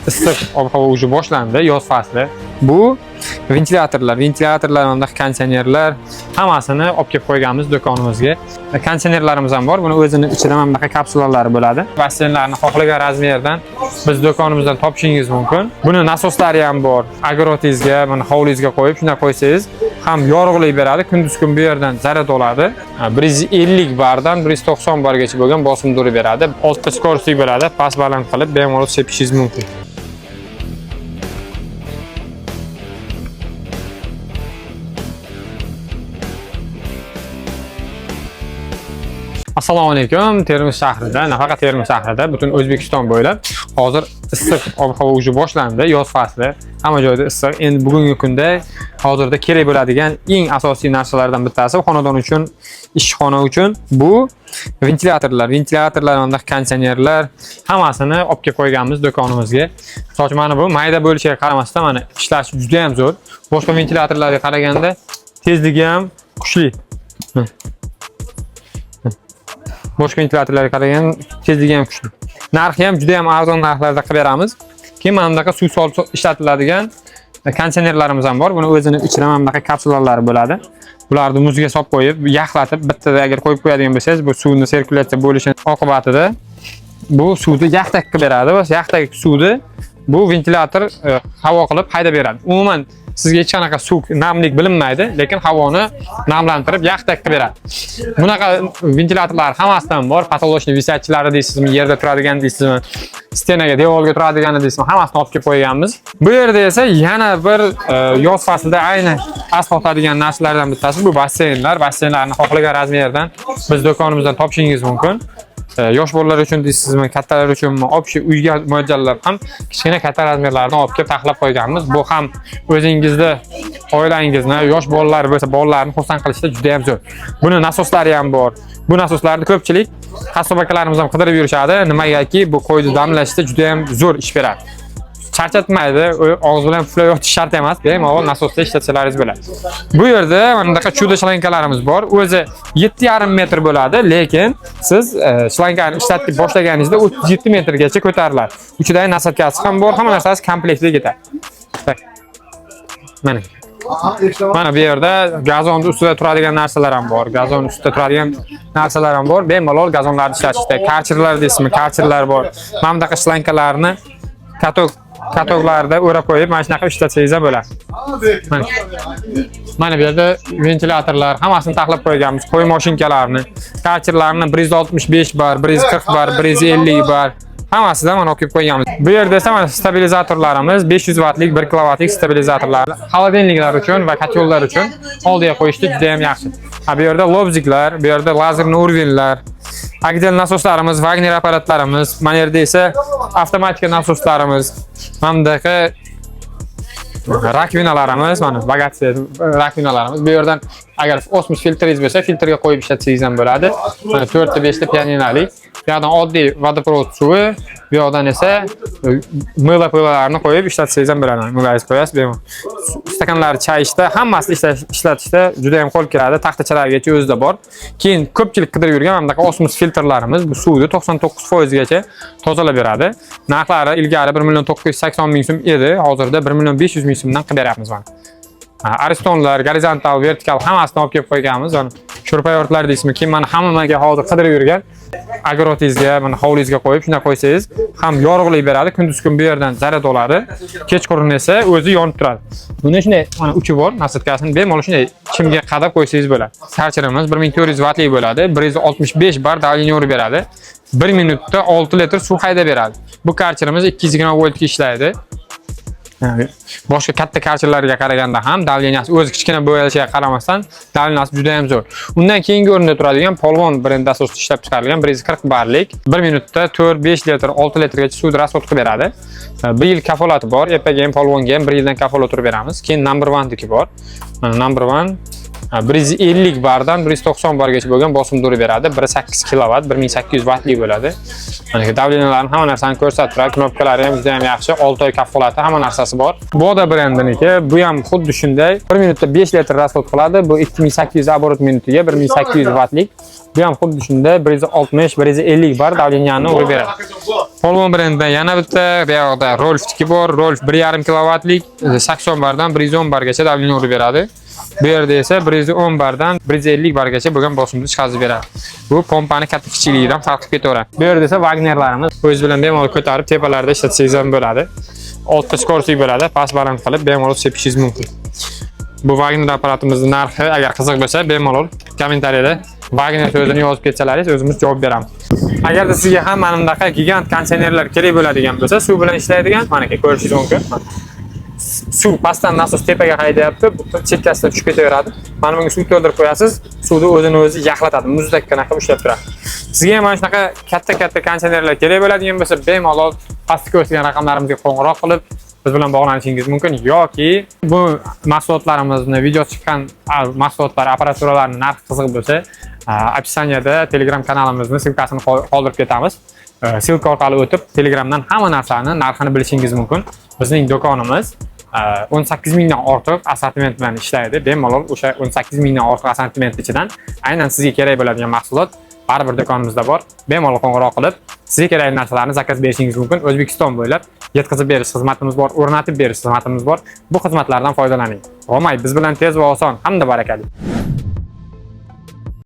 Issiq ob-havo уже boshlandi, yoz fasli. Bu ventilyatorlar, ventilyatorlar, mana konditsionerlar hammasini olib kelib qo'yganmiz do'konimizga. Konditsionerlarimiz ham bor. Buni o'zini ichida mana bunaqa kapsulalari bo'ladi. Basseynlarni xohlagan razmerdan biz do'konimizdan topishingiz mumkin. Buni nasoslari ham bor. Огород ingizga, mana hovlingizga qo'yib, shunday qo'ysangiz ham yorug'lik beradi. Kunduz kun bu yerdan zaryad oladi. 150 bardan 190 bargacha bo'lgan bosimni urib beradi. 6 ta скорость bo'ladi. Past baland qilib bemalol sepishingiz mumkin. Assalomu alaykum. Termiz shahrida, nafaqat Termiz shahrida, butun O'zbekiston bo'ylab hozir issiq ob-havo уже boshlandi, yoz fasli. Hamma joyda issiq. Endi bugungi kunda hozirda kerak bo'ladigan eng asosiy narsalardan bittasi xonadon uchun, ishxona uchun bu ventilyatorlar, ventilyatorlar, mana konditsionerlar hammasini olib kelib qo'yganmiz do'konimizga. Misol uchun mana bu mayda bo'lishiga qaramasdan mana ishlashi juda ham zo'r. Boshqa ventilyatorlarga qaraganda tezligi ham kuchli. Boshqa ventilyatorlarga qaraganda tezligi ham kuchli. Narxi ham juda ham arzon narxlarda qilib beramiz. Keyin mana bunaqa suv solib ishlatiladigan konditsionerlarimiz ham bor. Buni o'zini ichida mana bunaqa kapsulalari bo'ladi. Bularni muzga solib qo'yib, yaxlatib bittada agar qo'yib qo'yadigan bo'lsangiz, bu suvni sirkulyatsiya bo'lishi oqibatida bu suvni yaxtak qilib beradi va yaxtak suvni bu ventilyator havo qilib haydab beradi. Umuman sizga hech qanaqa suv namlik bilinmaydi, lekin havoni namlantirib yaxtak qilib beradi. Bunaqa ventilyatorlar hammasidan bor. Потолочный висячий lari deysizmi, yerda turadigan deysizmi, стена ga, devorga turadigani deysizmi, hammasini olib kelib qo'yganmiz. Bu yerda esa yana bir yoz faslida ayni asqotadigan narsalardan bittasi bu basseynlar. Basseynlarni xohlagan razmerdan biz do'konimizdan topishingiz mumkin. Yosh bolalar uchun deysizmi, kattalar uchunmi, общий uyga mo'ljallab ham kichkina katta razmerlarni olib kelib taxlab qo'yganmiz. Bu ham o'zingizni oilangizni, yosh bolalar bo'lsa, bolalarni xursand qilishda juda ham zo'r. Buni nasoslari ham bor. Bu nasoslarni ko'pchilik qassob akalarimiz ham qidirib yurishadi. Nimagaki bu qo'yni damlashda juda ham zo'r ish beradi. Charchatmaydi, og'iz bilan puflab yotish shart emas, bemalol nasosda ishlatsalaringiz bo'ladi. Bu yerda mana bunaqa чудо shlankalarimiz bor. O'zi 7,5 metr bo'ladi, lekin siz shlankani ishlatib boshlaganingizda 37 metrgacha ko'tariladi. Uchidagi насадка si ham bor, hamma narsasi komplektli ketadi. Так. Mana. Mana bu yerda gazonni ustida turadigan narsalar ham bor. Gazon ustida turadigan narsalar ham bor. Bemalol gazonlarni ishlatishda. Karcherlar deysizmi? Karcherlar bor. Mana bunaqa shlankalarni katok larda o'rab qo'yib, mana shunaqa ishlatsangiz ham bo'ladi. Mana. Mana bu yerda ventilyatorlar hammasini taxlab qo'yganmiz. Qo'y mashinkalarni, karcherlarni 165 bar, 140 bar, 150 bar. Hammasidan mana olib kelib qo'yganmiz. Bu yerda esa mana stabilizatorlarimiz 500 vattlik, 1 kilovatlik stabilizatorlar. Холодильник lar uchun va котёл lar uchun oldiga qo'yishda juda ham yaxshi. Ha, bu yerda лобзик lar, bu yerda лазерный уровень lar, Agdel nasoslarimiz, Wagner apparatlarimiz, mana yerda esa avtomatika nasoslarimiz, mana bunaqa раковина larimiz, mana богатый раковина larimiz. Bu yerdan agar osmos filtringiz bo'lsa, filtrga qo'yib ishlatsangiz ham bo'ladi. Mana 4 ta 5 ta pianinalik. Bu yoqdan oddiy водопровод suvi, bu yoqdan esa мыло pilalarni qo'yib ishlatsangiz ham bo'ladi. Мыло ngizni qo'yasiz, bemalol. Stakanlarni chayishda, hammasini ishlatishda juda ham qo'l keladi. Taxtachalargacha o'zida bor. Keyin ko'pchilik qidirib yurgan mana bunaqa osmos filtrlarimiz bu suvni 99% gacha tozalab beradi. Narxlari ilgari 1 million 980 ming so'm edi, hozirda 1 million 500 ming so'mdan qilib beryapmiz mana. Ha, Aristonlar, gorizontal, vertikal hammasini olib kelib qo'yganmiz. Mana шуруповёрт lar deysizmi? Keyin mana hammaga hozir qidirib yurgan огород ingizga, mana hovlingizga qo'yib, shunday qo'ysangiz ham yorug'lik beradi. Kunduz kun bu yerdan zaryad oladi. Kechqurun esa o'zi yonib turadi. Buni shunday mana uchi bor, насадка sini bemalol shunday chimga qadab qo'ysangiz bo'ladi. Karcherimiz 1400 vattlik bo'ladi. 165 bar давление urib beradi. 1 minutda 6 litr suv haydab beradi. Bu karcherimiz 220 voltga ishlaydi. Boshqa katta karcherlarga qaraganda ham давления si o'zi kichkina bo'lishiga qaramasdan давления si juda ham zo'r. Undan keyingi o'rinda turadigan Polvon brendi asosida ishlab chiqarilgan 140 barlik 1 minutda 4-5 litr, 6 litrgacha suvni расход qilib beradi. 1 yil kafolati bor. Epaga ham Polvonga ham 1 yildan kafolat turib beramiz. Keyin Number 1 diki bor. Mana Number 1 150 bardan 190 bargacha bo'lgan bosimni urib beradi. 1.8 kilovat, 1800 vattlik bo'ladi. Mana shu давления larni hamma narsani ko'rsatib turadi. Knopkalari ham juda ham yaxshi. 6 oy kafolati, hamma narsasi bor. Boda brendiniki, bu ham xuddi shunday. 1 minutda 5 litr расход qiladi. Bu 2800 оборот minutiga 1800 vattlik. Bu ham xuddi shunday 160, 150 bar давления ni urib beradi. Polvon brendidan yana bitta bu yoqda Rolfniki bor. Rolf 1,5 kilovatlik 80 bardan 110 bargacha давление urib beradi. Bu yerda esa 110 bardan 150 bargacha bo'lgan bosimni chiqarib beradi. Bu pompani katta kichikligidan farq qilib ketaveradi. Bu yerda esa Wagnerlarimiz o'zi bilan bemalol ko'tarib tepalarda ishlatsangiz ham bo'ladi. Oltita скоростlik bo'ladi, past baland qilib bemalol sepishingiz mumkin. Bu Wagner apparatimizni narxi agar qiziq bo'lsa, bemalol kommentariyada Wagner so'zini yozib ketsalaringiz, o'zimiz javob beramiz. Agarda sizga ham mana bunaqa gigant konditsionerlar kerak bo'ladigan bo'lsa, suv bilan ishlaydigan, manaki ko'rishingiz mumkin. Suv pastdan nasos tepaga haydayapti, bu chekkasidan tushib ketaveradi. Mana bunga suv to'ldirib qo'yasiz, suvni o'zini o'zi yaxlatadi, muzdakkina qilib ushlab turadi. Sizga ham mana shunaqa katta-katta konditsionerlar kerak bo'ladigan bo'lsa, bemalol pastda ko'rsatilgan raqamlarimizga qo'ng'iroq qilib biz bilan bog'lanishingiz mumkin yoki bu mahsulotlarimizni video chiqqan mahsulotlar, apparaturalarni narxi qiziq bo'lsa, описание da Telegram kanalimizni ссылка sini qoldirib ketamiz. Ссылка orqali o'tib Telegramdan hamma narsani narxini bilishingiz mumkin. Bizning do'konimiz 18 mingdan ortiq assortiment bilan ishlaydi. Bemalol o'sha 18 mingdan ortiq assortiment ichidan aynan sizga kerak bo'ladigan mahsulot baribir do'konimizda bor. Bemalol qo'ng'iroq qilib, sizga kerakli narsalarni заказ berishingiz mumkin. O'zbekiston bo'ylab yetkazib berish xizmatimiz bor, o'rnatib berish xizmatimiz bor. Bu xizmatlardan foydalaning. G'omay biz bilan tez va oson hamda barakali.